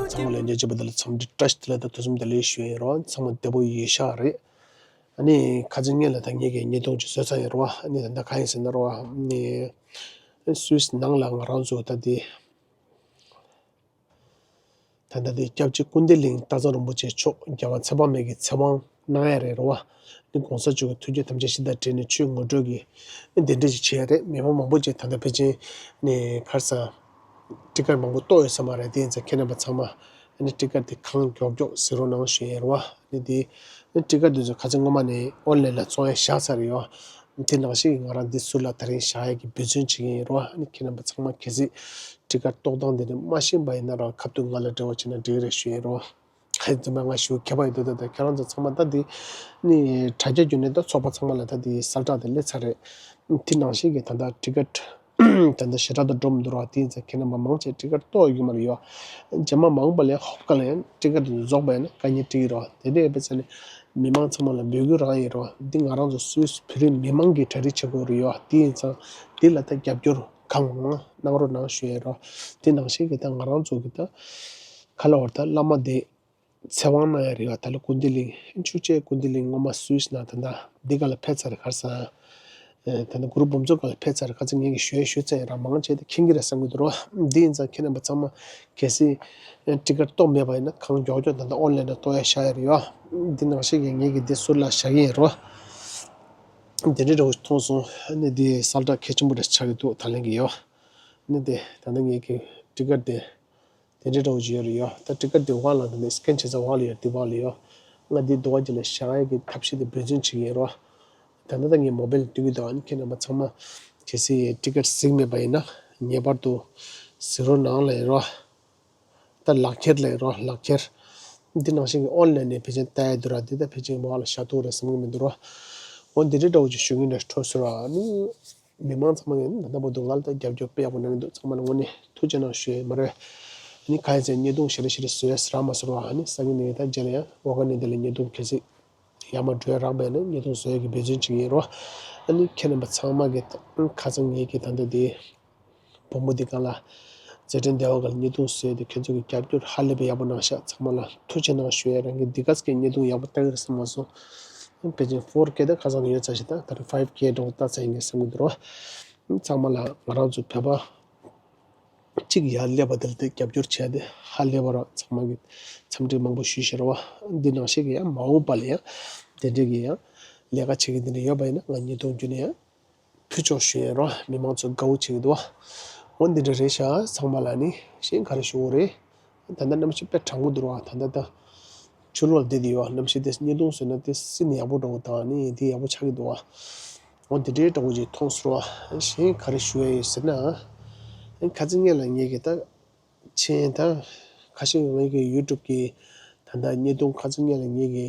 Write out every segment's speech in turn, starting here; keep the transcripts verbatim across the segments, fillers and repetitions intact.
ཚང་མ་ལ་ཉེ་ཆེ་བ་དེ་ལ་འཚམས་འདྲི་བཀྲ་ཤིས་བདེ་ལེགས་དང་ཐུགས་རྗེ་ཆེ་ཞུ་ཡིན་རོགས། ཚང་མ་བདེ་པོ་ཡོད་ཤག་རེད། ཨ་ནི་ཁ་ཚིག་སྔོན་ལ་ད་ངེད་ཀྱི་བརྙན་ཐུང་ཅིག་བཟོས་ཚར་ཡིན་རོགས། ཨ་ནི་ད་ལྟ་གང་ཡིན་ཟེར་ན་རོགས། ཨ་ནི་སུད་སི་ནང་ལ་ང་རང་ཚོ་ད་དེ། ད་ལྟ་དེ་སྐྱབས་རྗེ་ཀུན་བདེ་གླིང་སྟག་ཚང་རིན་པོ་ཆེ་མཆོག་རྒྱལ་བ་ཚེ་དཔག་མེད་ཀྱི་ཚེ་དབང་གནང་ཡ་རེད་རོ་བ། འདི་གོང་ས་མཆོག་གི་ཐུགས་རྗེ་ཐམས་ཅད་གཞི་དང་འབྲེལ་ནས་ཆོས་ངོ་སྤྲོད་ཀྱི་གདན་འདྲེན་ཞིག་བྱས་རེད། མི་མང་མང་པོ་ཅིག་ད་ལྟ་ཕལ་ཆེར་ནས་ཁར་ས་ཊི་ཀར་མང་པོ་གཏོང་ཡོད་ས་མ་རེད། དེ་ཡིན་ཙང་ཁྱེད་རྣམ་པ་ཚང་མ་ཊི་ཀར་དེ་གང་མགྱོགས་མགྱོགས་གཟིགས་རོགས་གནང་ཞུ་ཡ་རོ་བ། ནི་དེ་ཊི་ཀར་དེ་ཚོ་ཁ་སང་སྔོན་མ་ནས་ཨོན་ལན་ལ་བཙོང་ཡ་བཞག་ཚར་ཡོད། དེ་ནང་བཞིན་ང་རང་འདི་ཟུར་ལ་ད་རིང་བཞག་ཡས་ཀྱི་འབད་བརྩོན་བྱེད་ཀྱི་ཡིན་རོ། ཨ་ནི་ཁྱེད་རྣམ་པ་ཚང་མ་གལ་སྲིད་ཊི་ཀར་གཏོང་སྟངས་དེ་འདྲ་མ་ཤེས་པ་ཡིན་ན་རང་ཁ་ཐུག་ང་ལ་འབྲེལ་བ་བྱས་ན་འགྲིག་རེད་ཞུ་ཡིན་རོ། ཨ་ནི་ང་ཞུ་མཁས་པ་ཡིན་འདུག་ད་ལྟ་ཁྱེད་རང་ཚོ་ཚང་མ་ད་འདི་ནི་དྲ་རྒྱ་བརྒྱུད་ནས་ད་ཚོགས་པ་ཚང་མ་ལ་ད་འདི་གསལ་བསྒྲགས་དེ་སླེབས་ཚར་རེད། དེ་ནང་བཞིན་གྱི་ད་ལྟ་ཊི་ཀར་ད་ལྟ་ཞེ་དྲག་ཏུ་འགྲོ་མི་འདུག་རོགས། དེ་ཡིན་ཙང་ཁྱེད་རྣམ་པ་མང་ཆེ་ཊི་ཀར་གཏོང་ཡོད་ཀྱི་མ་རེད་ཡོ། རྗེས་མ་མང་པོ་ལས་ཧོབ་ཀ་ལ་ཡང་ཊི་ཀར་དེ་རྫོགས་པ་ཡིན་ན་དཀའ་ངལ་འཕྲད་ཀྱི་རོགས། དེ་འདྲ་ཡིན་པའི་ཚེ་ནི་མི་མང་ཚང་མ་ལ་འབོད་སྐུལ་རང་ཡིན་རོགས། འདི་ང་རང་ཚོ་སུད་སི་བོད་རིགས་མི་མང་གི་གྲ་སྒྲིག་བྱེད་དགོས་རེད་ཡོ། དེ་ཡིན་ཙང་འདི་ལ་ད་རྒྱབ་སྐྱོར་གང་མང་གནང་རོགས་གནང་ཞུ་ཡས་རོགས། དེ་ནང་བཞིན་གྱི་ད་ང་རང་ཚོ་གི་ད་ཁ་ལ་བར་ད་བླ་མ་དེ་ཚེ་དབང་གནང་ཡ་རེད་ཡོ། ད་ལོ་ཀུན་བདེ་གླིང་ཆུ་ཆེ་ཀུན་བདེ་གླིང་སྔོན་མ་སུད་སི་ནང་ད་ད་འདི་ག་ལ་ཕེབས་ཚར་རེད། ཁར་སང་ད་ད་གུ་རུ་འབུམ་ཚོགས་ག་ལ་ཕེབས་ཚར་རེད། ཁ་ཚ་ངེད་ཀྱི་ཞུ་ཡས་ཞུ་ཚར་ཡ་ར་མང་ཆེ་ད་མཁྱེན་གྱི་རེད་བསམ་གྱི་འདུག་རོགས། འདི་ཡིན་ཙང་ཁྱེད་རྣམ་པ་ཚང་མ་གལ་སྲིད་ཊི་ཀར་གཏོང་མེད་པ་ཡིན་ན་གང་མགྱོགས་མགྱོགས་ད་ལྟ་ཨོན་ལན་ལ་གཏོང་ཡ་བཞག་ཡ་རེད་ཡོ། འདི་ནང་བཞིན་གྱི་ངེད་ཀྱི་འདི་ཟུར་ལ་བཞག་གི་ཡིན་རོ། འདི་འདྲའི་འདྲ་བོ་མཐོང་སོང་། ཨ་ནི་འདི་གསལ་བསྒྲགས་གལ་ཆེན་པོ་འདྲ་ཆགས་ཀྱི་འདུག་ད་ལན་གྱི་ཡོ། ཨ་ནི་འདི་ད་ལྟ་ངེད་ཀྱི་ཊི་ཀར་འདི་འདི་འདྲའི་འདྲ་བོ་ཅིག་ཡོད་རེད་ཡོ། ད་ཊི་ཀར་འདི་འོག་ལ་འདི་ནས་སི་ཀེན་བྱེད་ས་འོག་ལ་ཡོད། འདི་འོག་ལ་ཡོ། ང་འདི་འདུག་པ་ཅིག་ལ་བཞག་ཡ་གི་ཐབས་ཤེས་དེ་འབད་བརྩོན་བྱེད་ཀྱི་ཡིན་རོ། ད་ལྟ་ད་ངས་མོ་བེལ་འདུག་གི་འདུག་ཨ་ནི་ཁྱེད་རྣམ་པ་ཚང་མ་གལ་སྲིད་ཊི་ཀར་གཟིགས་མེད་པ་ཡིན་ན་ངེས་པར་དུ་གཟིགས་རོགས་གནང་ལ་ཡིན་རོ། ད་ལག་ཁྱེར་ལ་ཡིན་རོ། ལག་ཁྱེར་འདི་ནང་བཞིན་གྱི་ཨོན་ལན་ནས་ཕལ་ཆེར་ལྟ་ཡ་འདུག་ར། འདི་ད་ཕལ་ཆེར་མོ་བ་ལ་བཞག་ཐུབ་རེད་བསམ་གྱི་མི་འདུག་རོ། འོ་འདི་འདྲའི་འདྲ་བོ་ཅིག་ཞུ་གི་འདྲ་འཕྲོ་སོང་ར། ཨ་ནི་མི་མང་ཚང་མ་ཡིན་ད་ལྟ་བར་དུ་ང་ལ་ད་རྒྱབ་སྐྱོར་དཔེ་ཡག་པོ་གནང་གི་འདུག་ཚང་མ་ལ་དངོས་གནས་ཐུགས་རྗེ་གནང་ཞུ་ཡས་མ་རེད། ཨ་ནི་གང་ཡིན་ཟེར་བརྙན་ཐུང་ཞེ་དྲག་ཞེ་དྲག་བཟོས་ཟེར་མ་ཟེར་བ། ཨ་ནི་སང་ཉིན་ནས་ད་རྗེས་ལ་ཡང་འོ་ག་ནས་འདི་ལ་བརྙན་ཐུང་གལ་སྲིད་ཡར་མར་འགྲོ་ཡ་རག་པས་ན་བརྙན་ཐུང་བཟོ་ཡ་གི་འབད་བརྩོན་བྱེད་ཀྱི་ཡིན་རོ། ཨ་ནི་ཁྱེད་རྣམ་པ་ཚང་མ་གི་ད་ཁ་སང་ངེད་ཀྱི་ད་ལྟ་དེ་བུ་མོ་འདི་གང་ལ་མཛད་འཕྲིན་ལྡན་པ་ག་ལ་བརྙན་ཐུང་བཟོས་ཏེ་ཁྱེད་ཚོ་གི་རྒྱབ་སྐྱོར་ཧ་ལས་པའི་ཡག་པོ་གནང་ཤག་ཚང་མ་ལ་ཐུགས་རྗེ་གནང་ཞུ་ཡ། རང་གི་འདི་ག་ཚོད་ཀྱི་བརྙན་ཐུང་ཡག་པོ་ལྟ་གི་རེད་བསམ་མ་སོང་། ཕལ་ཆེར་ཕོར་ཀེ་ད་ཁ་སང་ཡོད་ཚར་ཞིག་ད་ད་རུང་ཕའིབ་ཀེ་འདྲ་བོ་ལྟ་ཚར་ཡིན་གྱི་བསམ་གྱི་འདུག་རོ། ཚང་མ་ལ་ང་རང་ཚོ་བོད་པ་གཅིག་ཡར་སླེབས་པ་དེ་ལ་དེ་རྒྱབ་སྐྱོར་བྱས་ཏེ་ཧ་ལས་པ་རོགས། ཚང་མ་གི་འཚམས་འདྲི་མང་པོ་ཞུས་ཤག་རོ། འདི་ནང་བཞིན་གྱི་ཡང་མ་འོངས་པ་ལ་ཡང་དེ་འདྲའི་གི་ཡང་ལས་ཀ་བྱེད་ཀྱི་འདི་འདྲ་ཡོད་པ་ཡིན་ན་ང་བརྙན་ཐུང་བརྒྱུད་ནས་ཡང་ཕུལ་ཆོག་ཞུ་ཡིན་རོ། མི་མང་ཚོ་དགའ་བོ་བྱེད་ཀྱི་འདུག་འོ་འདི་འདྲ་རེད་ཤག་ཚང་མ་ལ་ནི་གཞན་ག་རེ་ཞུ་དགོས་རེད། ད་ལྟ་གནམ་གཤིས་དཔེ་གྲང་མོ་འདུག་རོ། ད་ལྟ་ད་ཆུ་ལོག་བསྡད་དེ་ཡོད། གནམ་གཤིས་དེ་བརྙན་ཐུང་བཟོས་ན་དེ་སྲིད་ནས་ཡག་པོ་འགྲོ་གི་དང་ནི་དེ་ཡག་པོ་ཆགས་ཀྱི་འདུག་འོ་འདི་འདྲའི་འདྲ་བོ་ཅིག་མཐོང་སོང་རོ། གཞན་ག་རེ་ཞུ་ཡ་ཡོད་ཟེར་ན། ཁ་ཚིག་སྔོན་ལ་ངེད་ཀྱི་ད་མཆན་ད་ཁ་ཤས་ངེད་ཀྱི་ཡུ་ཊུབ་ཀྱི་ད་ལྟ་བརྙན་ཐུང་ཁ་ཚིག་སྔོན་ལ་ངེད་ཀྱི་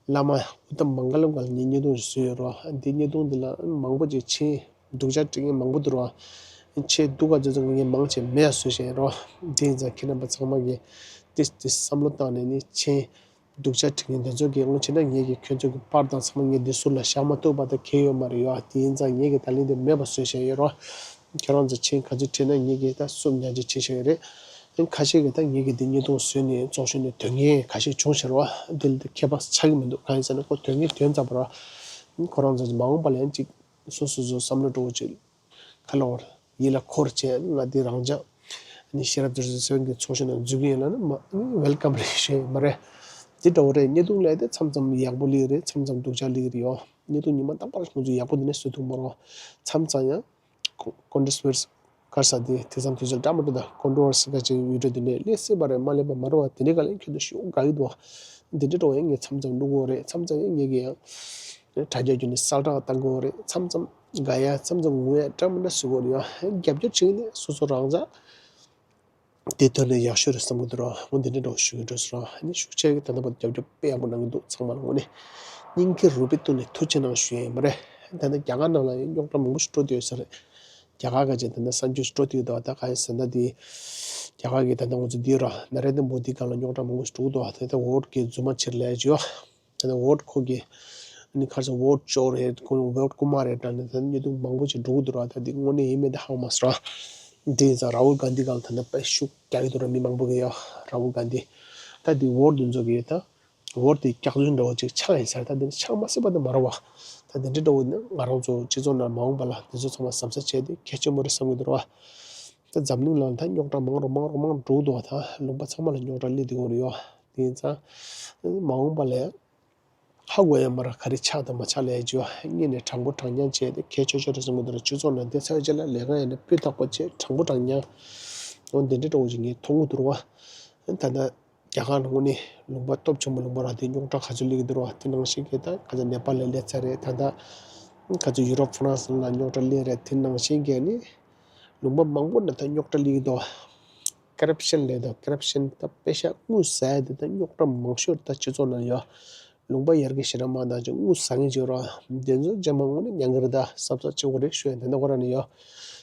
བླ་མ་ཨུ་ཏམ་མང་ག་ལམ་ག་ལ་ངས་བརྙན་ཐུང་ཞིག་བཟོས་ཡོད་རོ། འདི་བརྙན་ཐུང་འདི་ལ་མང་པོ་ཅིག་མཆན་སྡུག་ཅག་འབྲི་མཁན་མང་པོ་འདུག་རོ། མཆན་སྡུག་ག་ཚོད་ཚོད་ངས་མང་ཆེ་མེད་ཡ་བཟོས་བཞག་ཡོད་རོ། དེ་ཡིན་ཙང་ཁྱེད་རྣམ་པ་ཚང་མ་གིས་ཏིས་ཏིས་བསམ་བློ་བཏང་ནས་ནི་མཆན་སྡུག་ཅག་འབྲི་མཁན་དེ་ཚོ་གི་དབང་ཆེ་ན་ངས་ཀྱི་ཁྱོད་ཚོ་གི་པར་དང་ཚང་མ་ངས་འདི་ཟུར་ལ་བཞག་མ་ཐུབ་པ་དང་གལ་ཡོད་མ་རེད་ཡོ། དེ་ཡིན་ཙང་ངས་ཀྱི་ད་ལན་འདི་མེད་པ་བཟོས་བཞག་ཡོད་རོ། ཁྱེད་རང་ཚོ་མཆན་ག་ཚོད་བྲིས་ན་ངེད་ཀྱིས་ད་སུབ་ཉར་ཅིག་བྱེད་ཤེས་ཀྱི་རེད། ཁ་ཤས་ཀྱིས་ད་ངེད་ཀྱིས་འདི་བརྙན་ཐུང་བཟོས་ནས་ཚོགས་ཞུགས་ནས་དོན་ངན་ཁ་ཤས་བྱུང་ཤེས་རོ། འདི་ལ་ད་ཁྱད་པར་ཆགས་ཀྱི་མི་འདུག་གང་ཡིན་ཟེར་ན་ཁོ་དོན་ངན་དོན་ཚར་བ་རོ། ཁོ་རང་ཚོ་མ་འོངས་པ་ལ་ཡང་ཅིག་སོ་སོ་སོ་བསམ་བློ་འགྲོ་བོ་ཅིག་ཁ་ལོ་བར་ཡིད་ལ་འཁོར་བྱས་ང་འདི་རང་ཅག་ནི་ཤེས་རབ་སྡེ་ཚན་གྱི་ཚོགས་ཞུགས་ནང་འཛུལ་གྱི་ཡིན་ལ་ནི་མ་ནི་ཝེལ་ཀམ་རེད་ཞེས་མ་རེད། འདི་འདྲ་བོ་རེད། བརྙན་ཐུང་ལས་དེ་མཚམས་མཚམས་ཡག་པོ་ལིག་རེད། མཚམས་མཚམས་སྡུག་ཅག་ལིག་རེད་ཡོ། བརྙན་ཐུང་ཉི་མ་རྟག་པར་ཁོང་ཚོས་ཡག་པོ་འདི་ནས་བཟོ་ཐུབ་མ་རོགས། མཚམས་མཚམས་ཡང་ཀོ་ཀོན་ཊོ་ཝར་སི་ག་རེ་ཟེར་དེ་དེ་ཙམ་དུས་ཚོད་འདྲ་མི་འདྲ་དང་ཀོན་ཊོ་ཝར་སི་ག་ཅིག་ཡུལ་གྲུ་འདི་ནས་སླེབས་སྲིད་པ་རེད། མ་སླེབས་པ་མ་རེད་བ། དེ་འདྲའི་སྒང་ལ་ཁྱོད་ཚོ་ཞེ་པོ་དགའ་གི་འདུག་བ། འདི་འདྲའི་འགྲོ་བ་ཡང་ངས་མཚམས་མཚམས་བླུག་གི་ཡོད་རེད། མཚམས་མཚམས་ཡང་ངས་ཀྱི་ཡང་དྲ་རྒྱ་བརྒྱུད་ནས་གསལ་བསྒྲགས་བཏང་གི་ཡོད་རེད། མཚམས་མཚམས་དགའ་ཡ་མཚམས་མཚམས་ངུ་ཡ་འདྲ་མི་འདྲ་བཟོ་གི་ཡོད་རེད། ཡང་རྒྱབ་སྐྱོར་བྱེད་ཀྱི་ནས་སོ་སོ་རང་ཅག་དེ་ཐོག་ནས་ཡག་ཤོས་རེད་བསམ་གྱི་འདུག་ར། འོ་འདི་འདྲ་འདྲ་བོ་ཞུ་གི་འགྲོ་སོང་ར། ཨ་ནི་ཤུགས་ཆེ་གི་ད་ལྟ་བར་རྒྱབ་སྐྱོར་དཔེ་ཡག་པོ་གནང་གི་འདུག་ཚང་མ་ལ་དངོས་གནས་སྙིང་ཁའི་རུས་པའི་གཏིང་ནས་ཐུགས་རྗེ་གནང་ཞུ་ཡས་ཡིན་པ་རེད། ད་ལྟ་རྒྱ་གར་ནང་ལ་ཡང་རྙོག་དྲ་མང་པོ་ཞིག་འཕྲོ་བསྡད་ཡོད་ས་རེད། རྒྱ་གར་ག་ཅིག་ད་ལྟ་གསར་འགྱུར་ཞིག་འཕྲོ་བསྡད་ཡོད་འདུག་ད་ག་ཡིན་ཟེར་ན་དེ་རྒྱ་གར་གི་ད་ལྟ་ང་ཚོ་འདི་ར་ན་རེ་དྲ་མོ་དི་སྒང་ལ་རྙོག་དྲ་མང་པོ་ཞིག་འགྲོ་གི་འདུག་ད་ལྟ་འོ་ཊི་གི་རྫུན་མ་ཕྱིར་ལས་ཀྱི་ཡོད། ད་ལྟ་འོ་ཊི་ཁོ་གི་ ནི་ཁར་སང་ཝོཊ་ཤོར་རེད། ཁོང་ཝོཊ་རྐུ་མ་རེད་དྲ་ནི་ད་ནི་བརྙན་ཐུང་མང་པོ་ཅིག་འགྲོ་གི་འདུག་ར། ད་འདི་དངོས་གནས་ཡིན་མིན་ད་ཧ་གོ་མ་སོང་ར། འདི་ཡིན་ཙང་ར་ཧུལ་གྷན་དྷི་སྒང་ལ་ད་ནི་དཔེ་ཤུགས་རྒྱག་གི་འདུག་ར། མི་མང་པོ་གིས་ཡ་ར་ཧུལ་གྷན་དྷི་ད་འདི་ཝོཊ་འདི་ཚོ་གི་ད་ཝོཊ་དེ་སྐྱག་རྫུན་འདྲ་བོ་ཅིག་ཆགས་ཡིན་ས་རེད། ད་འདི་ནི་ཆགས་མ་སྲིད་པ་ད་མ་རེད་བ། ད་འདི་འདྲ་འདྲ་བོ་ནི་ང་རང་ཚོ་སྤྱི་ཚོགས་ནང་མ་འོངས་པ་ལ་འདི་ཚོ་ཚང་མ་གཟབ་གཟབ་བྱས་ཏེ་གལ་ཆེན་པོ་རེད་བསམ་གྱི་འདུག་ར་བ། ད་འཛམ་གླིང་ནང་ད་རྙོག་དྲ་མང་རུ་མང་རུ་མང་རུ་འགྲོ་གི་འདུག་བ། ད་ལུང་པ་ཚང་མ་ལ་རྙོག་དྲ་སླེབས་བསྡད་ཀྱི་ཡོད་རེད་ཡོ། དེ་ཡིན་ཙང་མ་འོངས་པ་ལ་ཧ་གོ་ཡ་མ་རེད། ག་རེ་ཆགས་དང་མ་ཆགས་ལ་ཡ་ཅིག་ཡོ། གཉིས་ནས་དྲང་པོ་དྲང་རྐྱང་བྱས་ཏེ་གལ་ཆེ་ཤོས་རེད་བསམ་གྱི་འདུག་ར། སྤྱི་ཚོགས་ནང་བསྡད་ཚར་རྗེས་ལ་ལས་ཀ་ཡིན་ན་སྤུས་དག་པོ་བྱས། དྲང་པོ་དྲང་རྐྱང་འོ་འདི་འདྲ་འདྲ་བོ་ཅིག་ངས་མཐོང་གི་འདུག་ར་བ། ད་ལྟ་རྒྱ་གར་ལ་དངོས་གནས་ལུང་པ་སྟོབས་ཆེན་པོ་ལུང་པ་ར། དེ་རྙོག་དྲ་ག་ཚོད་སླེབས་ཀྱི་འདུག་ར་བ། དེ་ནང་བཞིན་གྱི་ད་ག་ཚོད་ནེ་པཱལ་ལ་སླེབས་ཚར་རེད། ད་ལྟ་ག་ཚོད་ཡུ་རོབ་ཧྥ་རན་སི་ལ་རྙོག་དྲ་སླེབས་རེད། དེ་ནང་བཞིན་གྱི་ནི་ལུང་པ་མང་པོ་ནས་ད་རྙོག་དྲ་སླེབས་ཀྱི་འདུག་ཀོ་རབ་ཤན་ལབ་ད། ཀོ་རབ་ཤན་ད་པེ་ཤ་དངུལ་ཟ་ཡ་དེ་ད་རྙོག་དྲ་མང་ཤོས་ད་སྤྱི་ཚོགས་ནང་ཡོད། ལུང་པ་ཡར་རྒྱས་ཞེ་དྲག་མ་བཏང་ཅིག་དངུལ་ཟ་མཁན་ཅིག་ཡོད་ར། དེ་ཚོ་རྗེས་མ་དངོས་གནས་ཉན་གི་རེད། ད་གཟབ་གཟབ་བྱེད་དགོས་རེད་ཞུ་ཡ་དེ་འདྲ་ཁོ་རང་ནས་ཡོད།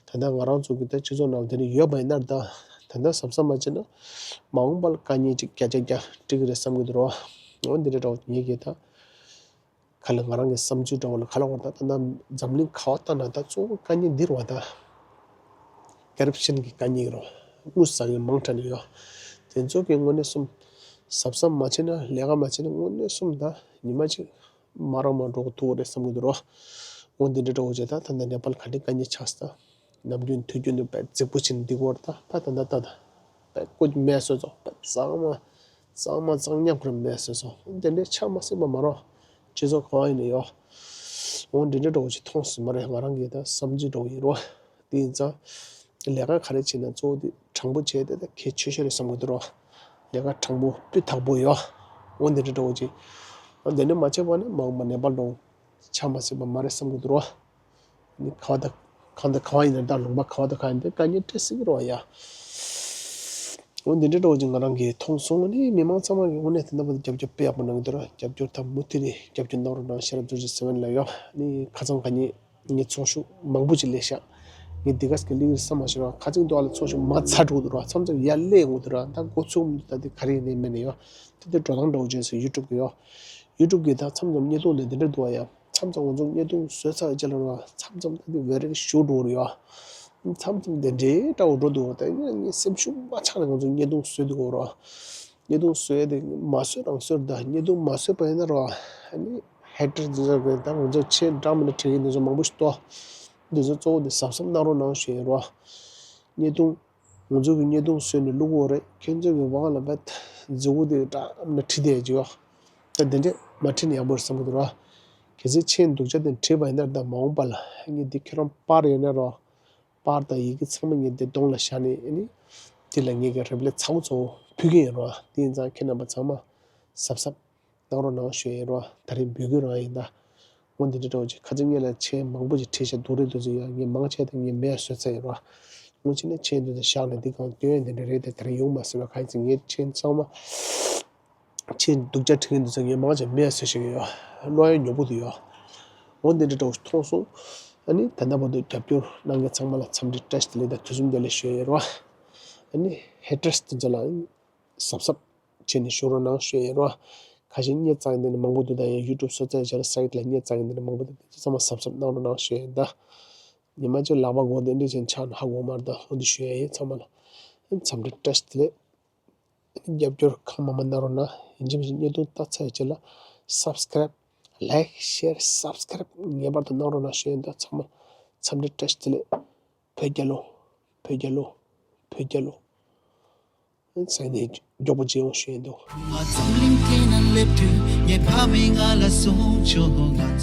ད་ལྟ་ང་རང་ཚོ་གི་ད་སྤྱི་ཚོགས་ནང་དེ་འདྲ་ཡོད་པ་ཡིན་ན་ད་ད་ལྟ་གཟབ་གཟབ་མ་བྱས་ན་མ་འོངས་པ་ལ་དཀའ་ངལ་ཅིག་བརྒྱ་ཆ་བརྒྱ་འཕྲད་ཀྱི་རེད་བསམ་གྱི་འདུག་ར། འོ་འདི་འདྲ་འདྲ་བོ་ངེད་ཀྱི་ད་ག་ལ་ང་རང་གི་བསམ་ཚུལ་འདྲ་བོ་ལ་ག་ལ་འོ། ད་ད་ལྟ་འཛམ་གླིང་ག་བ་ལྟ་ན་ད་གཙོ་བོ་དཀའ་ངལ་འདི་རེད་བ། ད་ཀོ་རབ་ཤན་གྱི་དཀའ་ངལ་རེད། དངུལ་ཟ་མཁན་མང་དྲགས་ནས་ཡོད། དེ་ཚོ་གི་དངོས་གནས་གསུམ་གཟབ་གཟབ་མ་བྱས་ན། ལས་ཀ་མ་བྱས་ན་དངོས་གནས་གསུམ་ད་ཉི་མ་གཅིག་མ་རག་མ་འགྲོ་གི་ཐུག་གི་རེད་བསམ་གྱི་འདུག་ར། འོ་འདི་འདྲ་འདྲ་བོ་བྱས། ད་ད་ལྟ་ནེ་པཱལ་ག་འདྲའི་དཀའ་ངལ་ཆགས་སོང་། ད་ནམ་རྒྱུན་དུས་རྒྱུན་དུ་དཔེ་རྫིག་པོ་བྱས་ནས་འདི་སྐོར་ད་ད་ད་ད་ད་ད་དཔེ་ཀོ་མེད་བཟོས་ཚོ། དཔེ་གཙང་མ་གཙང་མ་གཙང་ཉམས་ཁོ་ར་མེད་བཟོས་ཚོ། འོ་འདི་འདྲའི་ཆགས་མ་སྲིད་པ་མ་རེད། སྤྱི་ཚོགས་གང་ཡིན་ནའི་ཡོད། འོ་འདི་འདྲ་འདྲ་བོ་ཅིག་མཐོང་སོང་མ་རེད། ང་རང་གི་ད་བསམ་ཚུལ་འདྲ་བོ་ཡིན་ར། དེ་ཡིན་ཙང་ལས་ཀ་ག་རེ་བྱེད་ན་གཙོ་བོ་དེ་དྲང་པོ་བྱས་ཏེ་ད་གལ་ཆེ་ཤོས་རེད་བསམ་གྱི་འདུག་ར། ལས་ཀ་དྲང་པོ་སྤུས་དག་པོ་ཡོད། འོ་འདི་འདྲ་འདྲ་བོ་ཅིག་འོ་འདི་འདྲ་མ་བྱས་པ་ནི་མ་འོངས་པ་ནེ་པཱལ་འདྲ་བོ་ཆགས་མ་སྲིད་པ་མ་རེད་བསམ་གྱི་འདུག་ར། ནི་ག་བ་དང་གང་དང་གང་ཡིན་ན། ད་ལུང་པ་ག་བ་དང་གང་ཡིན་ན་དཀའ་ངལ་འཕྲད་སྲིད་ཀྱི་རེད་བ་ཡ། འོ་འདི་འདྲ་འདྲ་བོ་ཅིག་ང་རང་གིས་མཐོང་སོང་། ནི་མི་མང་ཚང་མ་གིས་དངོས་གནས་དེ་འདྲ་པོ་རྒྱབ་སྐྱོར་དཔེ་ཡག་པོ་གནང་གི་འདུག་ར། རྒྱབ་སྐྱོར་དང་མུ་མཐུད་ནས་རྒྱབ་སྐྱོར་གནང་རོགས་གནང་ཞེས་ར། རྡོ་རྗེ་སེ་བན་ལ་ཡོད། ནི་ཁ་སང་ཁ་ཉིན་ངས་ཚོགས་ཞུགས་མང་པོ་ཅིག་སླེབས་ཤག་ངས་འདི་ག་ཟེ་གི་ལིང་རེད་བསམ་མ་ཤེས་ར། ཁ་ཚིག་འདུག་ཨ་ལ་ཚོགས་ཞུགས་མ་ཚར་འགྲོ་གི་འདུག་ར། མཚམས་མཚམས་ཡར་སླེབས་ཡོང་གི་འདུག་ར། ད་འགོ་ཚུགས་མི་འདུག་ད་འདི་ག་རེ་ཡིན་ནའི་མིན་ནའི་ཡོད། དེ་འདྲ་འགྲོ་སྟངས་འདྲ་བོ་ཅིག་ཡིན་ས། ཡུ་ཊུབ་གི་ཡོད། ཡུ་ཊུབ་གི་ད་མཚམས་མཚམས་བརྙན་ཐུང་འདི་འདི་འདྲ་འདུག་ཨ་ཡ། མཚམས་མཚམས་ང་ཚོ་བརྙན་ཐུང་བཟོས་ཚར་རྗེས་ལ་ར། མཚམས་མཚམས་ད་འདི་ཝེ་ར་ཊི་ཤོར་འགྲོ་གི་རེད་ཡ། མཚམས་མཚམས་དེ་འདྲའི་འདྲ་བོ་འགྲོ་འདུག་ད་ངས་སེམས་ཤུགས་མ་ཆག་ནས་ང་ཚོ་བརྙན་ཐུང་བཟོས་འདུག་གོ་ར། བརྙན་ཐུང་བཟོས་དེ་མ་བཟོས་རང་བཟོས་ད། བརྙན་ཐུང་མ་བཟོས་པ་ཡིན་ན་ར། ཨ་ནི་ཧེ་ཊར་འདི་ཚོ་གི་ད་ང་ཚོ་མཆན་འདྲ་མི་འདྲ་བྲིས་མཁན་འདི་ཚོ་མང་པོ་ཞིག་འདུག་འདི་ཚོ་གཙོ་བོ་དེ་གཟབ་གཟབ་གནང་རོགས་གནང་ཞུ་ཡིན་ར། བརྙན་ཐུང་། ང་ཚོ་གི་བརྙན་ཐུང་བཟོས་ནས་བླུག་གི་ཡོད་རེད། ཁྱེད་ཚོ་གི་དབང་ལ་བས་མཛུ་གུ་དེ་འདྲ་མི་འདྲ་བྲིས་བསྡད་ཀྱི་ཡོད། ད་དེ་འདྲས་མ་བྲིས་ན་ཡག་པོ་རེད་བསམ་གྱི་འདུག་ར། གལ་སྲིད་མཆན་སྡུག་ཅག་དེ་བྲིས་པ་ཡིན་ན། ད་མ་འོངས་པ་ལ་ངས་འདི་ཁྱེད་རང་པར་ཡོད་ན་ར། པར་དང་ཡི་གེ་ཚང་མ་ངས་འདི་གདོང་ལ་བཞག་ནས། ཨ་ནི་དེ་ལ་ངས་ཀྱི་རེ་པ་ལེ་ཚ་བོ་ཚ་བོ་ཕུལ་གྱི་ཡིན་ར། དེ་ཡིན་ཙང་ཁྱེད་རྣམ་པ་ཚང་མ་གཟབ་གཟབ་གནང་རོགས་གནང་ཞུ་ཡིན་ར། ད་རེས་འབོད་སྐུལ་རང་ཡིན་ད། འོ་འདི་འདྲ་འདྲ་བོ་ཅིག་ཁ་ཚིག་སྔོན་ལ་མཆན་མང་པོ་ཅིག་བྲིས་ཤག་སྡུག་རུས་འདུག་ཟེར་ཡ། ངས་མང་ཆེ་དེ་ངས་མེད་བཟོས་ཚར་ཡིན་ར། སྔོན་ཆད་ནས་མཆན་འདི་ཚོ་བཞག་ནས་འདི་གང་སྟོན་ཡ་འདི་འདྲ་རེད་དེ། ད་རེས་ཡོང་མ་སོང་བས། གང་ཡིན་ཟེར་ངས་མཆན་ཚང་མ། མཆན་སྡུག་ཅག་བྲིས་མཁན་འདི་ཚོ་ངས་མང་ཆེ་མེད་བཟོས་བཞག་གི་ཡོད། བློ་ཡ་ཉོབ་པོ་འདུག་ཡོད། འོ་འདི་འདྲ་འདྲ་བོ་ཞིག་མཐོང་སོང་། ཨ་ནི་ད་ལྟ་བར་དུ་རྒྱབ་སྐྱོར་གནང་མཁན་ཚང་མ་ལ་འཚམས་འདྲི་བཀྲ་ཤིས་བདེ་ལེགས་དང་དུས་གསུམ་བདེ་ལེགས་ཞུ་ཡ་ཡིན་ར། ཨ་ནི་ཧེ་ཊར་སི་འདི་ཚོ་ལ་གཟབ་གཟབ་བྱས་ནས་བཞུགས་རོགས་གནང་ཞུ་ཡ་ཡིན་ར། ཁ་ཤས་བརྙན་བཙལ་མཁན་འདི་ནས་མང་པོ་འདུག་ད་ཡང་ཡུ་ཊུབ་སོ་ཙལ་བྱས་ལ་སའིཊ་ལ་བརྙན་བཙལ་མཁན་འདི་ནས་མང་པོ་འདུག་དེ་ཚོ་ཚང་མ་གཟབ་གཟབ་གནང་རོགས་གནང་ཞུ་ཡ་ཡིན་ད། ཉི་མ་གཅིག་ལག་པ་སྒོ་དེ་འདྲ་ཅན་ཆགས་ན་ཧ་གོ་མ་རེད་ད། འོ་འདི་ཞུ་ཡ་ཡིན་ཚང་མ་ལ། འཚམས་འདྲི་བཀྲ་ཤིས་བདེ་ལེགས། རྒྱབ་སྐྱོར་གང་མང་མང་གནང་རོགས་གནང་། ཡིན་གཅིག་མིན་གཅིག་བརྙན་ཐུང་ལྟ་ཚར་རྗེས་ལ་སབ་སི་ཀ་རབ་ལའིཀ་ཤེར་སབ་སི་ཀ་རབ་ངེས་པར་དུ་གནང་རོགས་གནང་ཞུ་ཡ་ཡིན་ད་ཚང་མ། འཚམས་འདྲི་བཀྲ་ཤིས་བདེ་ལེགས། བོད་རྒྱལ་ལོ། བོད་རྒྱལ་ལོ། བོད་རྒྱལ་ལོ། ཟེར་ནས་མགྱོགས་པོ་བརྗེད་ཡོང་ཞུ་ཡ་ཡིན་ད། ང་འཛམ་གླིང་སྟེང་ན་སླེབས་དུས་ངའི་ཕ་མས་ང་ལ་གསུངས་བྱུང་། ང་ཚོ།